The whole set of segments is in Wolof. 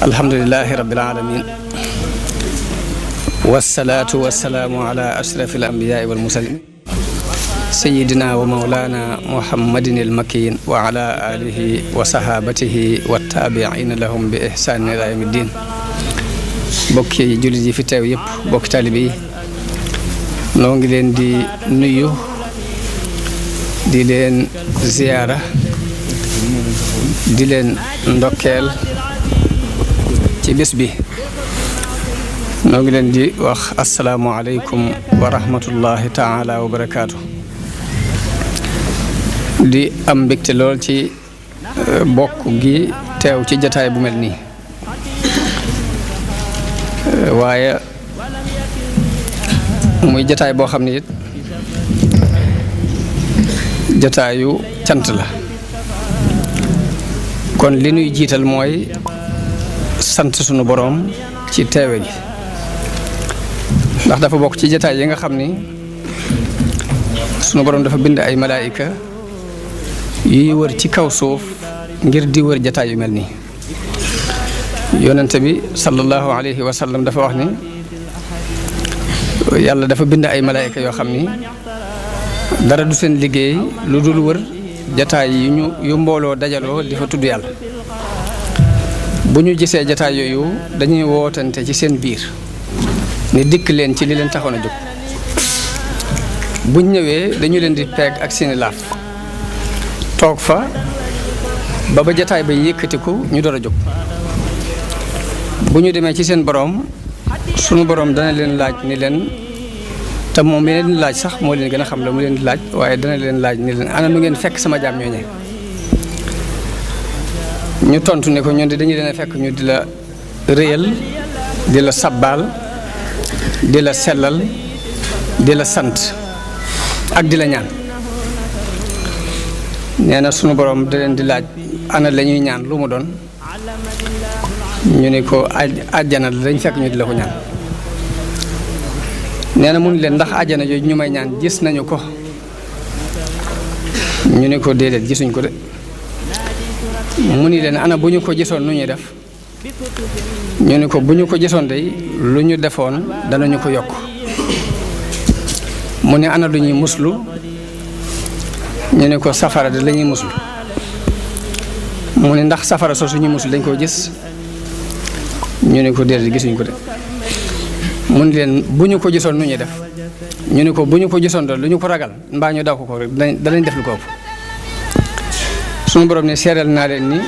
alhamdulilahi rabbil alamin wasalaatu wasalaamu ala ashraf al anbiyaai wal mursalin sayidina wa maulana muhammadin al makin wa ala alihi wa sahabatihi wa taabiina lahum bi ihsanin ila yawmi ddin bokki jullit yi fi teew yëpp bokki taalibe yi noo ngi leen di nuyu di leen ziyaara di leen ndokkeel ci bés bi noo ngi leen di wax asalaamualeykum wa rahmatullahi taala wa barakaatu di am mbégte lool ci bokk gi teew ci jataay bu mel nii waaye muy jataay boo xam ne it jataayu cant la kon li nuy jiital mooy sant sunu boroom ci teewe gi ndax dafa bokk ci jataay yi nga xam ni sunu boroom dafa bind ay malaayika yuy wër ci kaw suuf ngir di wër jataay yu mel nii yonente bi sallallahu alayhi wa sallam dafa wax ni yàlla dafa bind ay malaayika yoo xam ni dara du seen liggéey lu dul wër jataay yu mbooloo dajaloo di fa tudd yàlla bu ñu gisee jataay yooyu dañuy wootante ci seen biir ni dikk leen ci li leen taxoon a jóg buñ ñëwee dañu leen di peeg ak seeni laaf toog fa ba jataay ba yëkkatiku ñu door a jóg bu ñu demee ci seen boroom sunu boroom dana leen laaj ni leen te moom leen di laaj sax moo leen gën a xam la mu leen di laaj waaye dana leen laaj ni leen ana nu ngeen fekk sama jaam ñooñee ñu tontu ne ko ñun de dañu leen a fekk ñu di la réyal di la sabbaal di la sellal di la sant ak di la ñaan nee na sunu borom da leen di laaj ana la ñuy ñaan lu mu doon ñu ne ko àjjana la dañ fekk ñu di la ko ñaan nee na mun leen ndax àjjana jooju ñu may ñaan gis nañu ko ñu ne ko déedéet gisuñ ko de mu ni leen ana bu ñu ko gisoon nu ñuy def ñu ne ko bu ñu ko gisoon de lu ñu defoon danañu ko yokk mu ne ana lu ñuy muslu ñu ne ko safara de la ñuy muslu mu ne ndax safara soo suñu muslu dañ koo gis ñu ne ko déedéet gisuñ ko de mu ne leen bu ñu ko gisoon nu ñuy def ñu ne ko bu ñu ko gisoon de lu ñu ko ragal mbaa ñu daw ko rek danañ def lu ko ëpp sunu borom ne seeral naa leen ni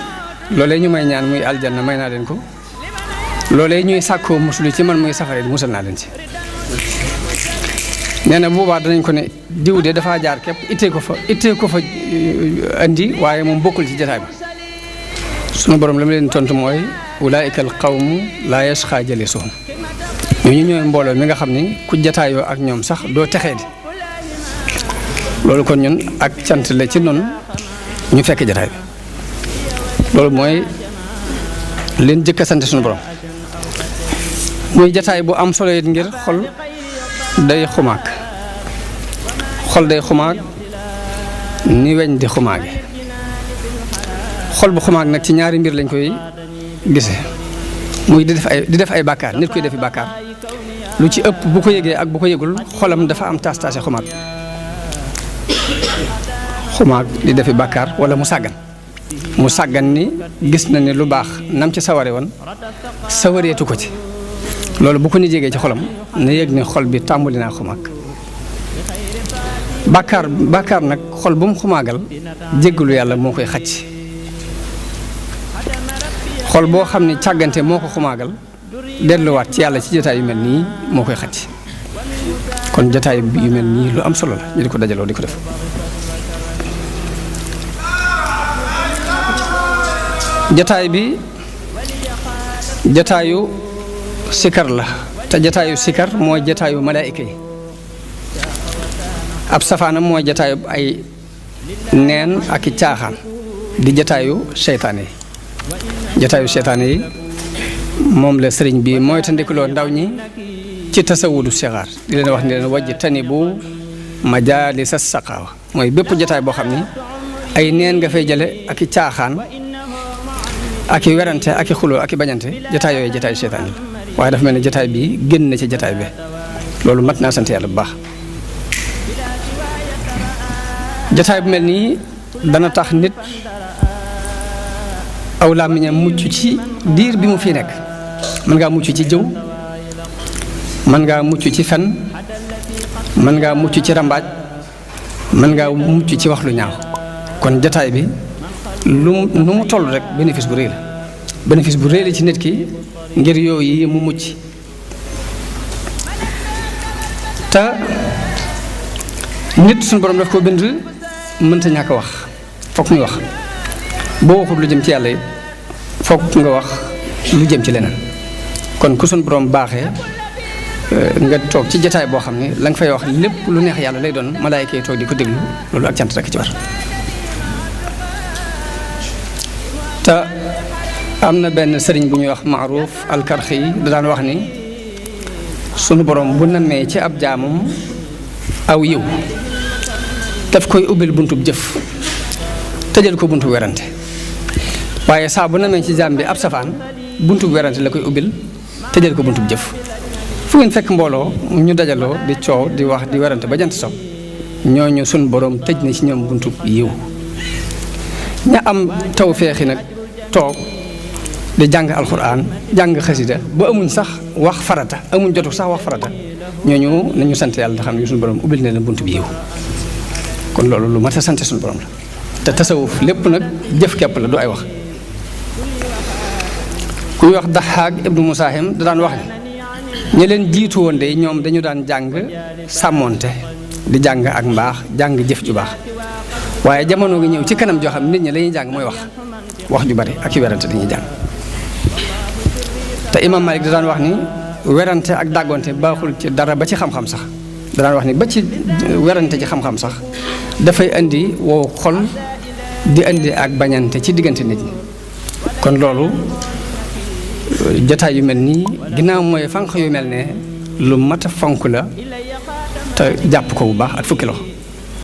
loolee ñu may ñaan muy aljanna may naa leen ko loolee ñuy sàkkoo muslu ci man muy safara di musal naa leen ci nee na boobaa danañ ko ne diw de dafa jaar képp ittee ko fa andi waaye moom bokkul ci jataay bi sunu borom la ma leen tontu mooy ulaa'ika al qawmu laa yashqaa jalisuhum ñooñu ñooy mbooloo mi nga xam ni ku jataayoo ak ñoom sax doo texee di loolu kon ñun ak cant la ci noonu ñu fekk jataay bi loolu mooy leen jëkk a sant suñu borom muy jataay bu am solo it ngir xol day xumaag ni weñ di xumaage xol bu xumaag nag ci ñaari mbir lañ koy gise muy di def ay bàkkaar nit koy defi bàkkaar lu ci ëpp bu ko yëgee ak bu ko yëgul xolam dafa am taas-taase xumaag di defi bàkkaar wala mu sàggan ni gis na ni lu baax nam ci saware woon sawareetu ko ci loolu bu ko nit yégee ci xolam na yëg ni xol bi tàmbali naa xumaag bàkkaar nag xol bu mu xumaagal jéggalu yàlla moo koy xacc xol boo xam ne càggante moo ko xumaagal delluwaat ci yàlla ci jataay yu mel nii moo koy xacc kon jataay yu mel nii lu am solo la ñu di ko dajaloo di ko def jataay bi jataayu sikar la te jataayu sikar mooy jataayu malaayika yi ab safaanam mooy jataayu ay neen ak i caaxaan di jataayu seytaane yi jataayu seytaane yi moom la sëriñ bi mooy tandikuloo ndaw ñi ci tasawudu sixaar di leen wax ni leen wajj tani bu majaalisa saqaawa mooy bépp jataay boo xam ni ay neen nga fay jële ak i caaxaan ak i werante ak i xuloo ak i bañante jataay yooyu jataay seytaan la waaye dafa mel ne jataay bi génn na ci jataay bi loolu mat naa sant yàlla bu baax. jataay bu mel nii dana tax nit aw làmmiñam mucc ci diir bi mu fi nekk. mën ngaa mucc ci jëw mën ngaa mucc ci fen mën ngaa mucc ci rambaaj mën ngaa mucc ci wax lu ñaaw kon jataay bi nu mu toll rek bénéfice bu rëy la bénéfice bu rëy la ci nit ki ngir yooyu mu mucc te nit suñu borom daf ko bind mënta ñàkk wax fokk muy wax boo waxul lu jëm ci yàlla it fokk nga wax lu jëm ci leneen kon ku suñu borom baaxee nga toog ci jataay boo xam ne la nga fay wax lépp lu neex yàlla lay doon malaayka yi toog di ko déglu loolu ak cant rek ci war. te am na benn sëriñ bu ñuy wax Maaruf Alkarxi da daan wax ni sunu borom bu namee ci ab jaamam aw yiw daf koy ubbil buntub jëf tëjal ko buntu werante waaye saa bu namee ci jaam bi ab safaan buntub werante la koy ubbil tëjal ko buntub jëf. fu ngeen fekk mbooloo ñu dajaloo di coow di wax di werante ba jant so ñooñu sunu borom tëj na ci ñoom buntub yiw ña am taw feexi nag toog di jàng alxuraan jàng xasida ba amuñ sax wax farata amuñ jotu sax wax farata ñooñu nañu sant yàlla xam ne suñu borom ubbil na leen bunt bi yiw kon loolu lu mat a sant suñu borom la te tasawuf lépp nag jëf kepp la du ay wax. kuy wax Daxaak ibnu Musaahim da daan wax ne ñi leen jiitu woon de ñoom dañu daan jàng sàmmoonte di jàng ak mbaax jàng jëf ju baax waaye jamono gi ñëw ci kanam joo xam nit ñi lañuy jàng mooy wax ju bari ak i werante dañuy jàng. te imam Malik da daan wax ni werante ak dàggonte baaxul ci dara ba ci xam-xam sax da daan wax ni ba ci werante ci xam-xam sax dafay indi wow xol di indi ak bañante ci diggante nit ñi kon loolu jataay yu mel nii ginnaaw mooy fànq yu mel ne lu mat a fonk la te jàpp ko bu baax ak fukki loxo